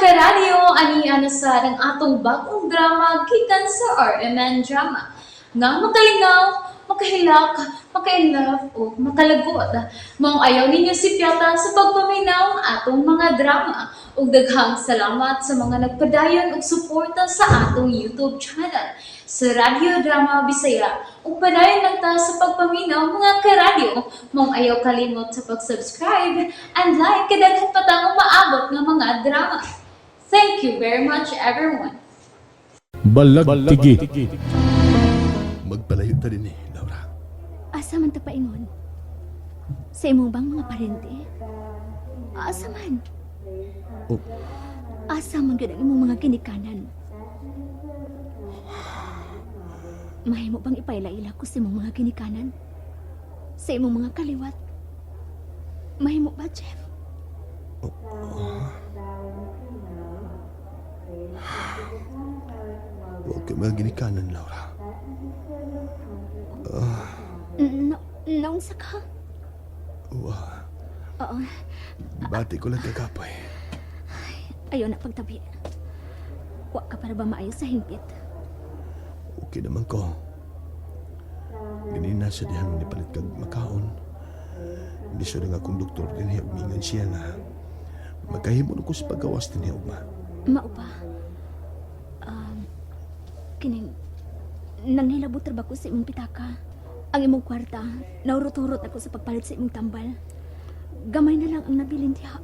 Karadyo, ani na sa ang atong bagong drama gikan sa RMN Drama. Nga makalingaw, makahilak, maka-inlove o makalagot. Maong ayaw ninyo sipyata sa pagpaminaw ang atong mga drama. Ug daghang salamat sa mga nagpadayon og suporta sa atong YouTube channel sa Radyo Drama Bisaya. Ug padayon lang ta sa pagpaminaw, mga karadyo. Maong ayaw kalimot sa pag-subscribe and like kay daghan pa tang umaabot nga mga drama. Thank you very much, everyone. Balagtigi. Magpalayo ta din eh, Laura. Asa man ta paingon? Sa imong bang mga parente? Asa man? Oh. Asa man gyud ang imong mga ginikanan? Mahimo bang ipaila-ila ko sa imong mga ginikanan? Sa imong mga kaliwat? Mahimo ba, Jeff? Huwag ka mga ginikanan, Laura. No, naunsa ka? Wa, Oo, bati ko lang kagapoy. ayaw na pagtabi. Wa ka para ba maayo sa hingpit? Okay naman ko. Ganina sa dihang nipalit kag makaon. Hindi siya nga akong doktor din mingan siya nga magkahimo na ko sa paggawas din ugma. Mao ba? Kining nanghilabot ra ba ko sa imong pitaka? Ang imong kwarta, naurot-urot ako sa pagpalit sa imong tambal. Gamay na lang ang nabilin diha.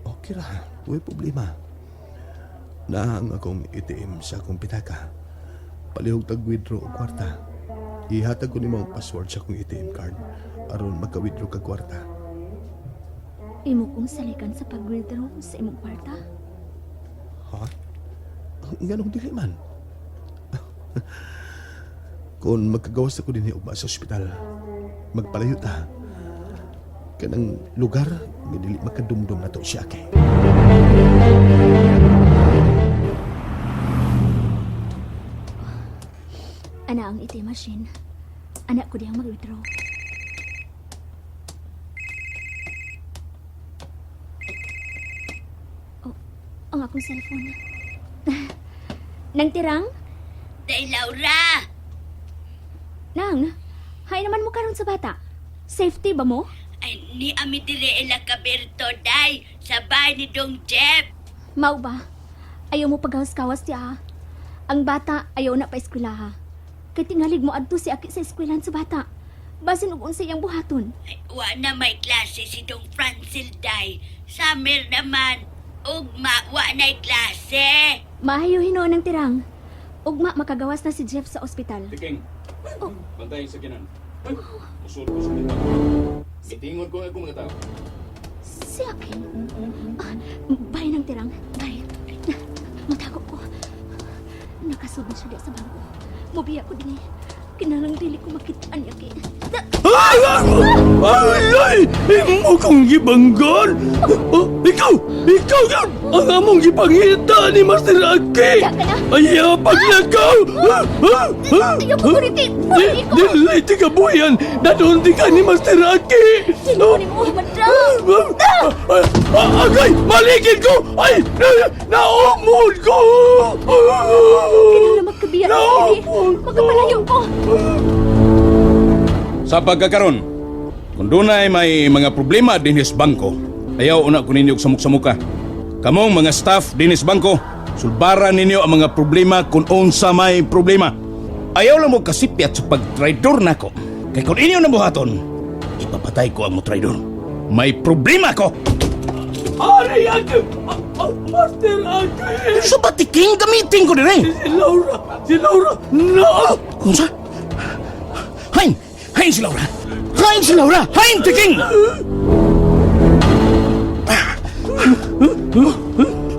Okay ra, huwag problema. Naa ang akong ATM sa akong pitaka. Palihog tag withdraw og kwarta. Ihatag ko nimo ang password sa akong ATM card aron magka-withdraw kag kwarta. Imo kong salikan sa pag-withdraw sa imong kwarta. Ha? Nganong dili man? Kung magkagawas ako din ugma sa ospital, magpalayo ta. Kanang lugar nga dili makadumdum na to siya kay. Ana ang ATM machine. Anak ko diyang mag-withdraw. Oh, ang akong cellphone. Nang tirang? Day Laura! Nang, hay naman mo karon sa bata. Safety ba mo? Ay, ni ami dire ila kaberto, day! Sa bahay ni Dong Jeff! Mao ba? Ayaw mo paghawas-kawas ti ah. Ang bata ayaw na pa eskwela ha. Kay tingalig mo adto si aki sa eskwelahan sa bata. Basin og unsa iyang buhaton. Ay, wa na may klase si Dong Francil, day! Summer naman! Ugma, wa na'y klase! Maayo hinuon ng tirang. Ugma makagawas na si Jeff sa ospital. Tiking. Oh. Bantay sa kinan. Usod ko sa mga. Gitingon ko ang akong mga tao. Si Akin. Ah, bye ng tirang. Bye. Matago ko. Nakasulod siya diya sa bangko. Mubiya ko din eh. Kinalang dili ko makitaan niya kay. Ay! Ay! Ay! Imo kong gibanggon! Oh, ikaw! Ikaw yun! Ang among gipangita ni Master Aki! Diyan ka na. Ay, paglakaw! Ayaw ko kuriti! Di, dili, tigabuyan! Nadoon di ka ni Master Aki! Sino ni mo, madam? Agay! Maligid ko! Ay! Naumod ko! Kinalang magkabiya na kini. Naumod ko! Magkapalayo ko. Sa pagkakaron, kung dunay may mga problema dinhis bangko, ayaw una ko ninyo og samok-samuka. Kamong mga staff dinhis bangko, sulbaran ninyo ang mga problema kung unsa may problema. Ayaw lang mo kasipyat sa pagtraidor nako. Kay kung inyo na buhaton, ipapatay ko ang mo traidor. May problema ko! Ari, Aki! Master Aki! Sa batiking gamitin ko dire! Si Laura! Si Laura! No! Unsa? Hain! Hain si Laura! Hain si Laura! Hain tiking!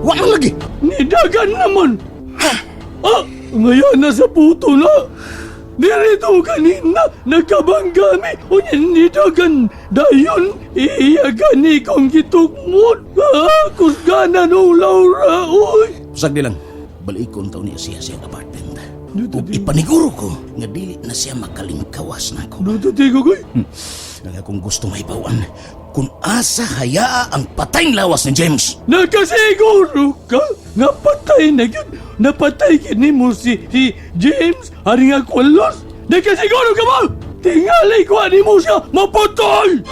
Wa man lagi! Nidagan naman! Ah! Ngayon nasa puto na! Dirito kanina nagkabanggami unya nidagan dayon iya gani kong gitukmot. Ah, kusgana no Laura oy. Usag di lang. Balikon taon niya siya sa iyang apartment. Ug ipaniguro ko nga dili na siya makalingkawas na ako. Ano to tigo koy? Nang akong gusto mahibawan kung asa hayaa ang patayng lawas ni James. Nakasiguro ka nga patay na yun. Napatay kini mo si James Haring Aqualos. Nakasiguro ka ba? Tingalay ko ani mo siya mapatay!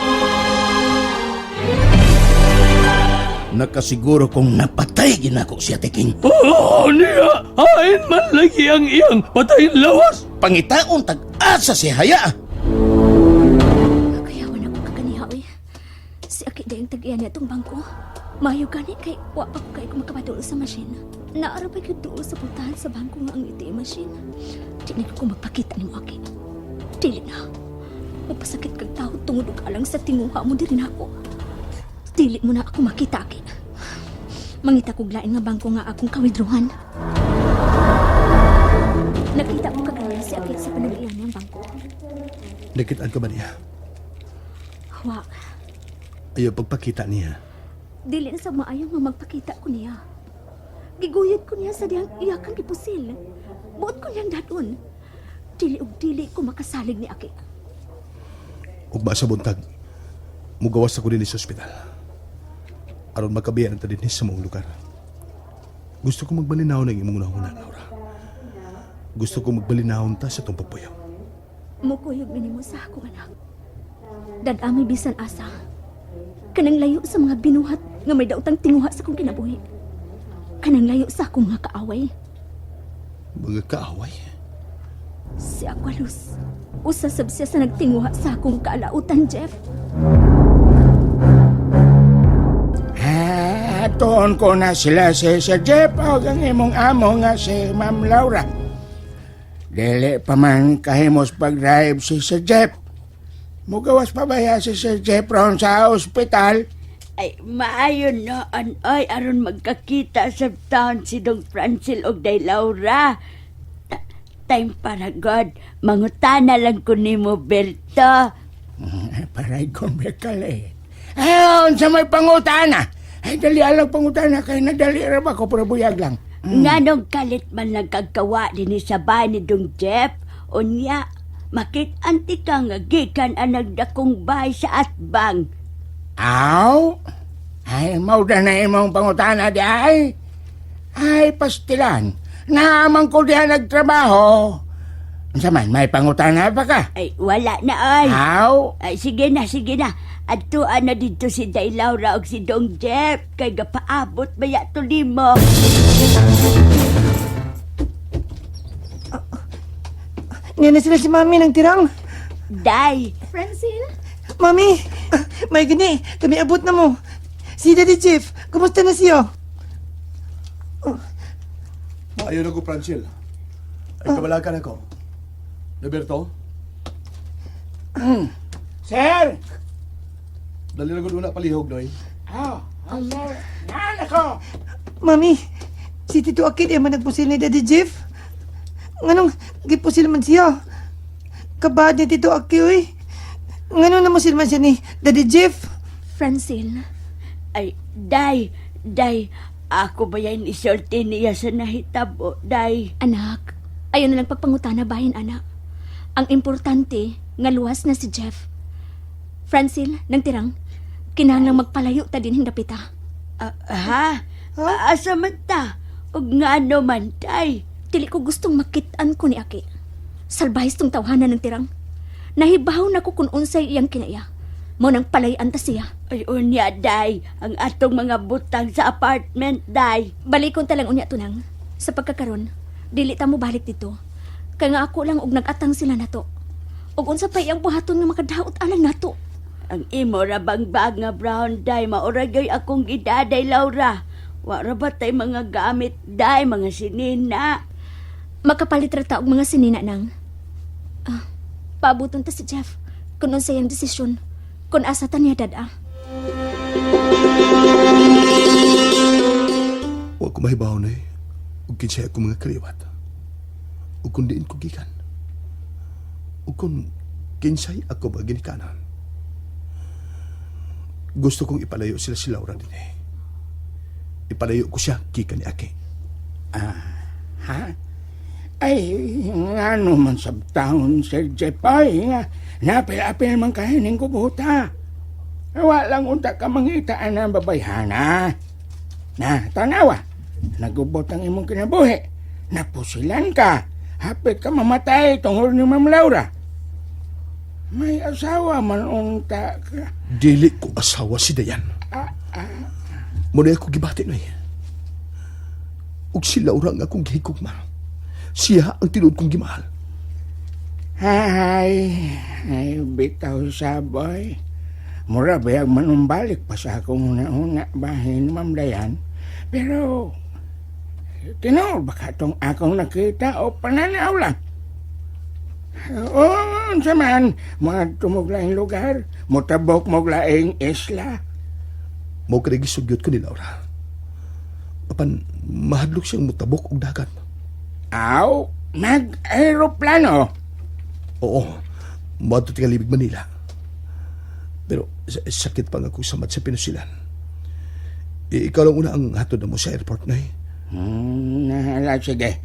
Nakasiguro kong napatay ginako siya, Tiking. Oo niya! Hain man lagi ang iyang patayin lawas! Pangitaon tag-asa si hayaa. Kayawan ako kaganiha, oy. Si Aki dayang tag-iya niya itong bangko. Mayo gani kay wa pa ko kay ko sa machine. Naara pa gyud duol sa pultahan sa bangko nga ang ATM machine. Di na ko magpakita nimo, Aki. Dili na. Mapasakit kag tao tungod og alang sa tinguha mo diri nako. Dili mo na ako makita, Aki. Mangita kog lain nga bangko nga akong kawidruhan. Nakita ko kaganiha si Aki sa panag-iyan niyang bangko. Nakitaan ka ba niya? Wa. Ayaw pagpakita niya. Dili na sa maayo nga magpakita ko niya. Giguyod ko niya sa diyang iyakang gipusil. Buot ko niyang dadon. Dili og dili ko makasalig ni Aki. Ugma sa buntag, mugawas ako din sa ospital. Aron makabiyan ta dinhi sa mong lugar. Gusto ko magbalinaw ng imong nahuna, Laura. Gusto ko magbalinahon ta sa tong pagpuyo. Mukuyog mi nimo sa akong anak. Dad-amay bisan asa. Kanang layo sa mga binuhat nga may daotang tinguha sa akong kinabuhi. Kanang layo sa akong mga kaaway. Mga kaaway. Si Aqualuz. Usa sab siya sa nagtinguha sa akong kaalautan, Jeff. Ah, tuon ko na sila si Sir Jeff o ang imong amo nga si Ma'am Laura. Dili pa man kahimos pag-drive si Sir Jeff. Mugawas pa ba ya si Sir Jeff ron sa ospital? Ay, maayo noon, oy, aron magkakita sa town si Dong Francil og Day Laura. Time para God, mangutana lang ko nimo, Berto. Paray kong bekal eh. Ay, unsa may pangutana? Ay, dali alang pangutana kay nadali ra ba ko pero buyag lang. Nganong kalit man lang kagkawa dinhi sa bahay ni Dong Jeff, unya, makit-anti ka nga gikan ang nagdakong bahay sa atbang. Aw? Ay, mauda na imong pangutana di ay. Ay, pastilan. Naaman ko diha nagtrabaho. Unsa man, may pangutana pa ka? Ay, wala na ay. Aw? Ay, sige na, sige na. Adtuan na dito si Day Laura og si Dong Jeff. Kay gapaabot baya to nimo. Niya na sila si Mami ng tirang. Day, Francine? Mami, may gani, kami abot na mo. Si Daddy Jeff, kumusta na siya? Ayaw na ko, Francil. Ay, kabalakan ako. Roberto, Sir! dali na ko una palihog, Noy. Aw, aw, sir. Naan ako! Mami, si Tito Akid ay man nagpusil ni Daddy Jeff. Nganong gipusil man siya? Kabad ni Tito Aki, uy. Nganong namusil man siya ni Daddy Jeff? Francine? ay, Day, Day, ako ba yan isulti niya sa nahitabo, Day? Anak, ayaw na lang pagpangutana bahin, anak. Ang importante, nga luwas na si Jeff. Francine, nang tirang, kinahanglang magpalayo ta din hindapita. Ah, ha? Asa man ta? Og ngano man, Day? Dili ko gustong makitaan ko ni Aki. Salbahis tong tawhanan ng tirang. Nahibaw na ko kung unsay iyang kinaya. Mo nang palayan ta siya. Ay, unya, Day, ang atong mga butang sa apartment, Day. Balikon ta lang unya tunang. Sa pagkakaron, dili ta mo balik dito. Kay nga ako lang og nagatang sila nato. Og unsa pa iyang buhaton nga makadaot alang nato. Ang imo ra bang bag nga brown, Day, maura gyud akong gidaday, Laura. Wa ra ba tay mga gamit, Day, mga sinina? Makapalit ra ta og mga sinina nang. Ah, paabuton ta si Jeff kung unsay iyang desisyon. Kung asa ta niya dad-a. Wa ko mahibaw na eh. Ug kinsay ako mga kaliwat. Ug kung diin ko gikan. Ug kung kinsay ako ba ginikanan. Gusto kong ipalayo sila si Laura din eh. Ipalayo ko siya gikan ni Aki. Ha? Ay, ngano man sa taon, Sir Jeff, ay, nga, napil-apil man kahining kubuta. Wa lang unta ka mangita ang babayhana. Na, tanawa. Nagubot ang imong kinabuhi. Napusilan ka. Hapit ka mamatay tungod ni Ma'am Laura. May asawa man unta ka. Dili ko asawa si Dayan. Muna ako gibati na eh. Ug si Laura ang akong gihigugma. Siya ang tinuod kong gimahal. Ay, ay, bitaw sa boy. Mura bayag manumbalik pa sa akong una-una bahin, Ma'am Dayan. Pero, tinuod ba ka tong akong nakita o pananaw lang? Oo, unsa man, mga tumog laing lugar, mutabok mog laing isla. Mao kay gisugyot ko ni Laura. Apan mahadlok siyang mutabok og dagat. Aw, nag-aeroplano. Oo, moadto ti Kalibig Manila. Pero sakit pa nga akong samad sa pinusilan. Ikaw lang una ang hatod na mo sa airport na eh. Nahala, sige.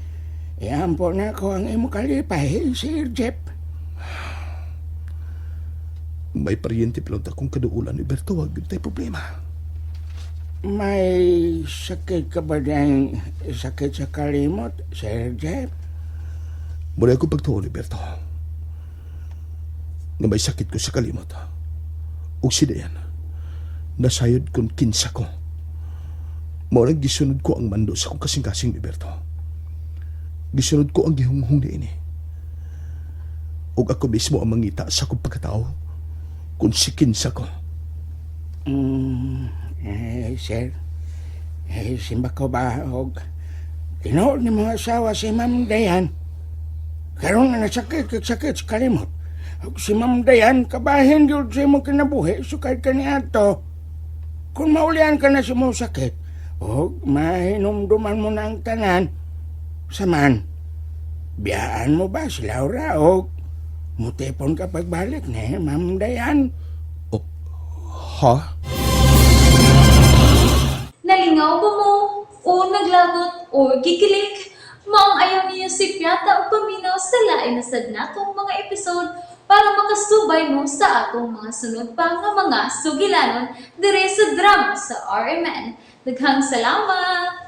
Iampo na ko ang imo kalipay, Sir Jeff. May paryente pa lang akong kaduulan ni Berto, wag yun tayo problema. May sakit ka ba diyang sakit sa kalimot, Sir Jeff? Muna ako pagtuo ni Berto. Nga may sakit ko sa kalimot. Ug si Dayan, nasayod kung kinsa ko. Mao nang gisunod ko ang mando sa akong kasing-kasing ni Berto. Gisunod ko ang gihunghong ni ini. Ug ako mismo ang mangita sa akong pagkatao kung si kinsa ko. Eh, sir, eh, simba ko ba og tinuod ni mga asawa si Ma'am Dayan. Karon nga nasakit kag sakit sa kalimot. Og si Ma'am Dayan, kabahin gyud sa imong kinabuhi sukad ka niadto. Kung maulian ka na sa imong sakit, og mahinumduman mo na ang tanan, saman, biyaan mo ba si Laura og mutipon ka pagbalik ni Ma'am Dayan? Ha? Nalingaw ba mo? O naglagot o gikilig? Maong ayaw niyo si Piata o paminaw sa lain na sad natong mga episode para makasubay mo sa atong mga sunod pa nga mga sugilanon dire sa drama sa RMN. Daghang salamat!